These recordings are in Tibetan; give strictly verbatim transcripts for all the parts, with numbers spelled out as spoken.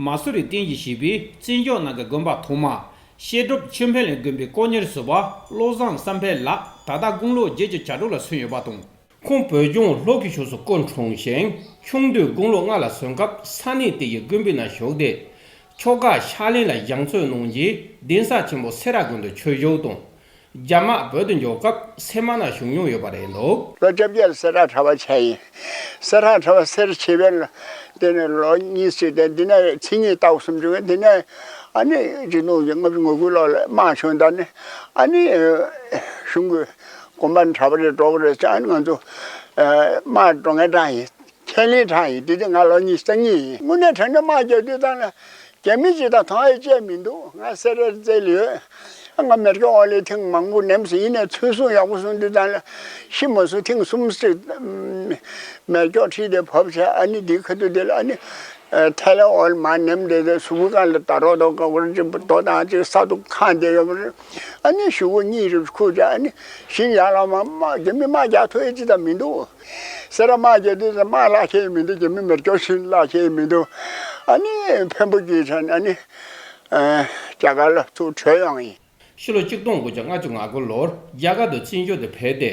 མ་སུ་རི་བསྟན་རྒྱས་ཞེས་པའི་བརྩི་འཇོག་གནང་མཁན་དགོན་པ་ཐོག་མ་བཤད་སྒྲུབ་ཆོས་འཕེལ་གླིང་དགོན་པའི་དཀོན་གཉེར་ཟུར་པ་བློ་བཟང་བསམ་འཕེལ་ལགས་ད་ལྟ་དགུང་ལོ་བརྒྱད་ཅུ་གྱ་དྲུག་ལ་སོན་ཡོད་པ་དང་། ཁོང་བོད་ལྗོངས་ལྷོ་ཁའི་ཕྱོགས་སུ་སྐུ་འཁྲུངས་ཤིང་། ཆུང་དུས་དགུང་ལོ་ལྔ་ལ་སོན་སྐབས་ས་གནས་དེ་ཡི་དགོན་པའི་ནང་ཞུགས་ཏེ། ཆོ་ག་ཕྱག་ལེན་ལ་སྦྱང་བརྩོན་གནང་རྗེས་གདན་ས་ཆེན་པོ་སེ་ར་དགོན་དུ་ཆོས་ཞུགས་དང་། རྒྱ་དམག་བོད་དུ་འབྱོར་སྐབས་སེ་མ་ན་བཞུགས་མྱོང་ཡོད་པ་རེད་འདུག། ལོ་བཅོ་བརྒྱད་ལ་སེ་ར་གྲྭ་པ་ཆགས་ཡིན། སེ་ར་གྲྭ་པ་སེ་ར་བྱེས་པའི་ལོ་དེ་ནས་ལོ་གཉིས་ཙམ་དེ་འདི་ནས་མཚན་ཉིད་ལྟ་བུ་སུམ་ཅུ་དེ་ནས་ཨ་ནི་རྗེ་བཙུན་ལྔ་བཅུ་ང་དགུ་ལོ་ལ་དམག་བྱུང་ད་ནི་ཨ་ནི་གཞུང་གི་དགོན་པ་གྲྭ་པ་རེ་འགྲོ་གི་རེད་ཟེར། ཨ་ནི་ང་ཚོ་དམག་འགྲོ་མཁན་གྲངས་ཡིན། ཁས་ལེན་གྲངས་ཡིན། དེ་དུས་ང་ལོ་ཉི་ཤུ་རྩ་གཉིས་ཡིན། དངོས་གནས་དྲང་གནས་དམག་རྒྱག་དུས་ཙམ་ལ་རྒྱ་མི་ཅིག་དང་མཐོང་ཡས་ཅིག་མི་འདུག། ང་སེ་རར་བཙལ་ཡོད། ང་མེ་སྒྱོགས་འོག་ལ་ཐེངས་མང་པོ་ནེམ་སོང་། ཡིན་ནའི་ཚོད་བསྲུང་ཡག་པོ་བཟུང་དུས་ཙམ་ལ་ཤི་མ་སོང་། ཐེངས་གསུམ་ཅིག་མེ་སྒྱོགས་ཁྲིད་དེ་བབས་བྱས། ཨ་ནི་འདིའི་ཁ་ཐུག་དེ་ལ་ཨ་ནི་ཐལ་བའི་འོག་ལ་མར་ནེམ་བསྡད་དེ་གཟུགས་པོ་སྒང་ལ་ད་རོག་རྡོ་ག་བར་ཅིག་རྡོ་དང་ཅིག་ས་དུག་ཁེངས་བསྡད་ཡོད་པ་རེད། ཨ་ནི་གཞུག་གུ་གཉིད་རེ་ཁུག་བྱས། ཨ་ནི་གཞན་ཡར་ལ་མར་དམག་རྒྱ་མི་དམག་རྒྱག་ཐུབ་ཡས་ཅིག་ད་མི་འདུག། སེ་ར་དམག་རྒྱག་དུས་དམག་བརླག་ཤེས་མི་འདུག། རྒྱ་མི་མེ་སྒྱོགས་བཞིན་བརླག་ཤེས་མི་འདུག། ཨ་ནི་འཕན་པོ་སྐྱེས་བྱས་ནས་ཨ་ནི་རྒྱ་གར་ལ་ཚུར་བྲོས་ཡོང་ཡིན། ཕྱི་ལོ་གཅིག་སྟོང་དགུ་བརྒྱ་ལྔ་བཅུ་ང་དགུ་ལོར་རྒྱ་གར་དུ་བཙན་བྱོལ་དུ་ཕེབས་ཏེ་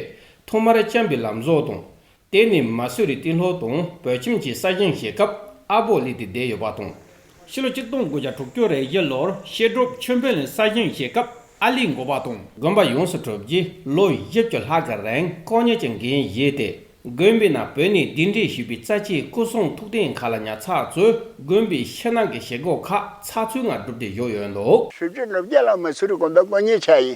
ཐོག་མར་བྱམས་པའི་ལམ་གཟོ་དང་། དེ་ནས་མ་སུ་རི་ཏི་ལྷོ་དང་བོད་ཁྱིམ་གྱི་ས་ཞིང་བཞེས་སྐབས་ཨ་བོ་ལི་ཏི་བསྡད་ཡོད་པ་དང་། ཕྱི་ལོ་གཅིག་སྟོང་དགུ་བརྒྱ་དྲུག་ཅུ་རེ་བཞི་ལོར་བཤད་སྒྲུབ་ཆོས་འཕེལ་གླིང་ས་ཞིང་བཞེས་སྐབས་ཨ་ལི་འགོ་པ་དང་དགོན་པ་ཡོངས་སུ་གྲུབ་རྗེས་ལོ་བཞི་བཅུ་ལྷག་གི་རིང་དཀོན་གཉེར་གྱི་འགན་བཞེས་ཏེ། དགོན་པའི་ནང་བོད་ནས་གདན་འདྲེན་ཞུས་པའི་རྩ་ཆེའི་སྐུ་གསུང་ཐུགས་རྟེན་ཁག་ལ་ཉར་ཚགས་གཙོས་དགོན་པའི་ཕྱི་ནང་གི་བཞེས་སྒོ་ཁག་ཚགས་ཚུད་ངང་བསྒྲུབས་ཏེ་བཞུགས་ཡོད་འདུག། བཞི་བཅུ་ལོ་བརྒྱད་ལ་མ་སུ་རི་དགོན་པའི་དཀོན་གཉེར་བྱས་ཡིན།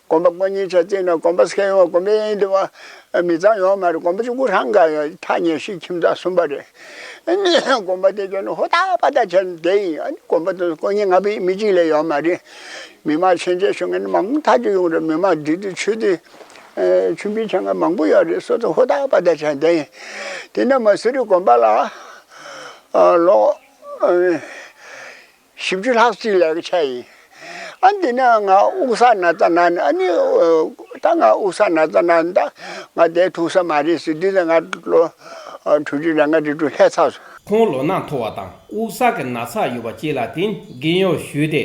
དགོན་པ་དཀོན་གཉེར་བྱས་བརྩིས་ན་དགོན་པ་སྐྱེ་ཡོང་བ། དགོན་པའི་དབྱིན་དུ་བ་མི་ཚང་ཡོང་མ་རེད། དགོན་པ་གཅིག་པུ་རང་ག་ཡོད། ཐག་ཉེ་ཤོས་ཁྱིམ་ཚང་གསུམ་པ་རེད། དགོན་པ་དེ་གྱོན་ནས་ཧོ་ཐག་པ་ཐག་བྱས་ནས་བསྡད་ཡིན། ཨ་ནི་དགོན་པ་དེ་དཀོན་གཉེར་ང་བའི་མི་གཅིག་ལས་ཡོད་མ་རེད། མི་མང་ཆེན་ཆེ་ཤོས་ངན་མང་ཐག་ཆོད་ཡོང་རེད། མི་མང་འདི་དུས་ཆོས་དེ་ཆུ་འབིན་ཆེན་ང་མང་པོ་ཡོད་རེད། སོ་སོ་ཧོ་ཐག་པ་ཐག་བྱས་བསྡད་ཡིན། དེ་ནས་མ་སུ་རི་དགོན་པ་ལ་ལོ་བཞི་བཅུ་ལྷག་ཅིག་ལས་ཀ་བྱས་ཡིན། ཨ་འདི་ནས་ང་དབུགས་བསགས་ན་ཚ་ན་ནི། ཨ་ནི་ད་ང་དབུགས་བསགས་ན་ཚ་ན་ནི་ད་ང་བསྡད་ཐུབ་ས་མ་རེད་ཟེར། འདི་ནས་ང་ལོ་དྲུག་ཅུ་རེ་ལྔ་རེ་དྲུག་སླེབས་ཚར་སོང་། ཁོང་ལོ་ན་མཐོ་བ་དང་དབུགས་བསགས་ཀྱི་ན་ཚ་ཡོད་པ་བཅས་ལ་བརྟེན་རྒན་ཡོལ་ཞུས་ཏེ།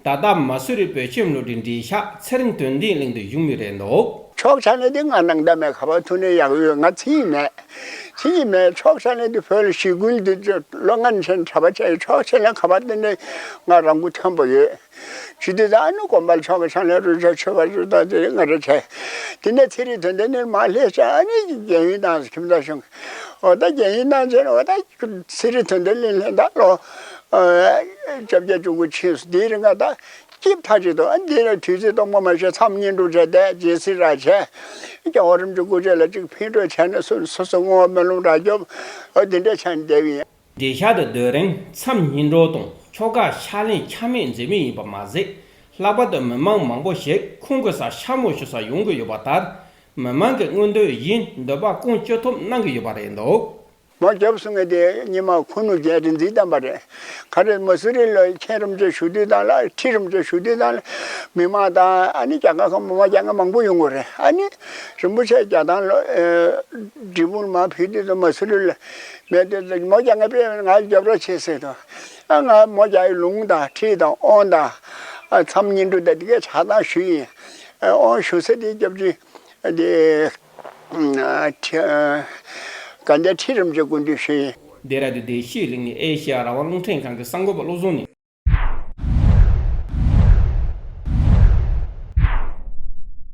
ད་ལྟ་མ་སུ་རི་བོད་ཁྱིམ་སློབ་གྲྭའི་འབྲེལ་ཤག་ཚེ་རིང་དོན་ལྡན་གླིང་དུ་བཞུགས་མུས་རེད་འདུག། ཕྱོགས་ཆ་ནས་དེ་ང་ནང་ད་མེད། ག་པར་ཐུག་ནས་ཡག་ཡོད། ང་མཚན་ཉིད་མེད། མཚན་ཉིད་མེད། ཕྱོགས་ཆ་ནས་དེ་བོད་ལ་ཞི་རྒོལ་འདི་ལོ་ལྔ་ནས་ཕྱིན་གྲྭ་པ་བྱས་ཡོད། ཕྱོགས་ཆ་ནས་ག་པར་དེ་ནས་ང་རང་མགོ་མཐོན་པོ་ཡོད། ཇི་དེ་ད་ཨ་ནུ་དགོན་པ་ལ་ཕྱོགས་ཀྱི་ཕྱག་ལས་རུ་ཆ་ཆོས་པ་རུ་ད་དེ་ང་རེ་བྱས། དེ་ནས་ཚེ་རིང་དོན་ལྡན་གླིང་མར་སླེབས་ཤག། ཨ་ནི་རྒན་ཡོལ་བཏང་སོང་། ཁྱིམ་ཚང་གཞུང་གི་འོ་ད་རྒན་ཡོལ་བཏང་བྱས་ནས་འོ་ད། ཚེ་རིང་དོན་ལྡན་གླིང་ལ་ད་ལོ་བཅོ་བརྒྱད་བཅུ་དགུ་ཕྱིན་སོང་། དེའི་རིང་ང་ད་སྐྱིད་ཐག་ཆོད་འདུག། ཨ་འདི་ལ་དུས་ཚོད་སྟོང་པ་མ་ཤེས། མཚམས་བསྙེན་སྒྲུབ་བྱས་ཏེ་རྗེས་སུ་ར་བྱས། རྒྱལ་བ་རིན་པོ་ཆེ་སྐུ་ཕྱྭ་ལ་གཅིག་ཕན་གྲོས་བྱས་ནས་སོ་སོ་སོ་བསྔོ་བ་སྨོན་ལམ་རགས་རྒྱོབ། འོ་འདི་འདྲ་བྱས་ནས་བསྡད་ཡིན། བདེ་ཤག་ཏུ་སྡོད་རིང་མཚམས་བསྙེན་སྒྲུབ་དང་ཆོ་ག་ཕྱག་ལེན་ཆ་མེད་མཛད་མུས་ཡིན་པ་མ་ཟད། ལྷག་པར་དུ་མི་མང་མང་པོ་ཞིག་ཁོང་གི་སར་ཕྱག་མོ་ཞུ་སར་ཡོང་གི་ཡོད་པ་ལྟར། མི་མང་གི་མངོན་འདོད་བཞིན་འདོད་པ་སྐོང་ཅི་ཐུབ་གནང་གི་ཡོད་པ་རེད་འདུག། མོ་རྒྱབ་སོང་ངས་དེ་ཉི་མ་ཁུ་ནུ་རྒྱལ་རི་འཛིན་བཏང་པ་རེད། ག་རེ་མ་སུ་རི་ལ་མཁན་རིན་པོ་ཆེ་བཞུགས་དུས་དང་ལ་ཁྲི་རིན་པོ་ཆེ་བཞུགས་དུས་དང་ལ་མི་མང་དང་ཨ་ནི་རྒྱ་གར་ཁམས་མི་མང་རྒྱ་གར་མང་པོ་ཡོང་གི་རེད། ཨ་ནི་རིན་པོ་ཆེ་རྒྱ་ཐང་ལ་འབྲས་སྤུངས་མར་ཕེབས་དུས་དང་མ་སུ་རི་ལ་མེད་དུས་དང་མོ་རྒྱ་གར་པས་ང་རྒྱབ་རོགས་བྱེད་ཟེར་དང་། ཨ་ང་མོ་རྒྱ་ཡི་ལུང་དང་ཁྲིད་དང་དབང་དང་མཚམས་བསྙེན་སྒྲུབ་དང་དེ་གའི་ཆ་ཚང་ཞུས་ཡིན། དབང་ཞུ་ས་དེ་རྒྱབ་ཀྱི་དེ། དགའ་ལྡན་ཁྲི་རིན་པོ་ཆེ་སྐུ་མདུན་ཞུས་ཡིན། ལྡེ་ར་ལྡུན་བདེ་སྐྱིད་གླིང་ཨེ་ཤེ་ཡ་རང་དབང་རླུང་འཕྲིན་ཁང་གི་གསར་འགོད་པ་བློ་བཟང་ནས།